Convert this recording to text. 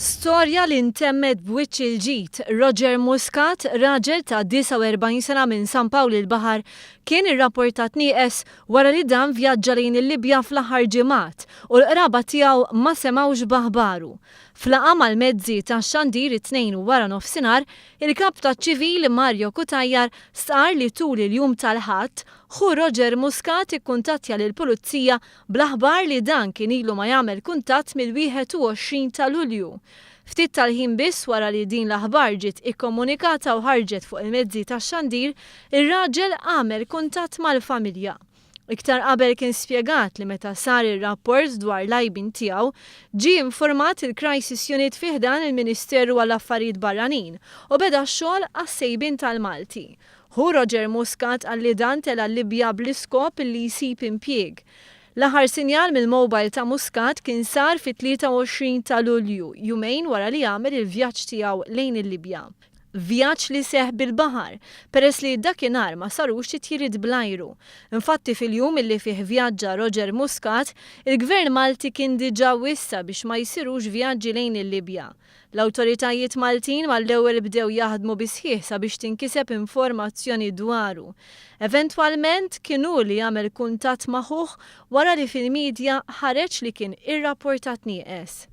Storja li ntemmet b'wiċċ il-ġid, Roger Muscat, raġel ta' 49 sena minn San Pawl il-Baħar, kien irrapportat nieqes wara li dan vjaġġa lejn il-Libja fl-aħħar ġimgħat u l-qraba tiegħu ma semgħux b'aħbaru. F'laqgħa mal-mezzi tax-xandir it-Tnejn waranofsinhar, il-Kap taċ-Ċivil Mario Cutajar stqarr li tul il-jum tal-Ħadd, ħu Roger Muscat ikkuntattja lill-Pulizija bl-aħbar li dan kien ilu ma jagħmel kuntatt mill-21 ta' Lulju. Ftit tal-ħin biss wara li din l-aħbar ġiet ikkomunikata u ħarġet fuq il-mezzi tax-xandir, ir-raġel għamel kuntatt mal-familja. Iktar qabel kien spjegat li meta sar ir-rapport dwar l-għajbien tiegħu, ġie infurmat il-Crisis Unit fi ħdan il-Ministeru għall-Affarijiet Barranin u beda x-xogħol għas-sejbien tal-Malti. Ħu Roger Muscat qal li dan tela' l-Libja bl-iskop li jsib impjieg. L-aħħar sinjal mill-mobile ta' Muscat kien sar fit-23 ta' Lulju, jumejn wara li għamel il-vjaġġ tiegħu lejn il-Libja. Vjaġġ li seħħ bil-baħar, peress li dakinhar ma sarux titjiriet bl-ajru. Infatti fil-jum illi fih vjaġġa Roger Muscat, il-Gvern Malti kien diġà wissa biex ma jsirux vjaġġi lejn il-Libja. L-awtoritajiet Maltin mal-ewwel bdew jaħdmu bis-sħiħ sabiex tinkiseb informazzjoni dwaru. Eventwalment kien hu li għamel kuntatt ma' ħuh wara li fil-midja ħareġ li kien irrapportat nieqes.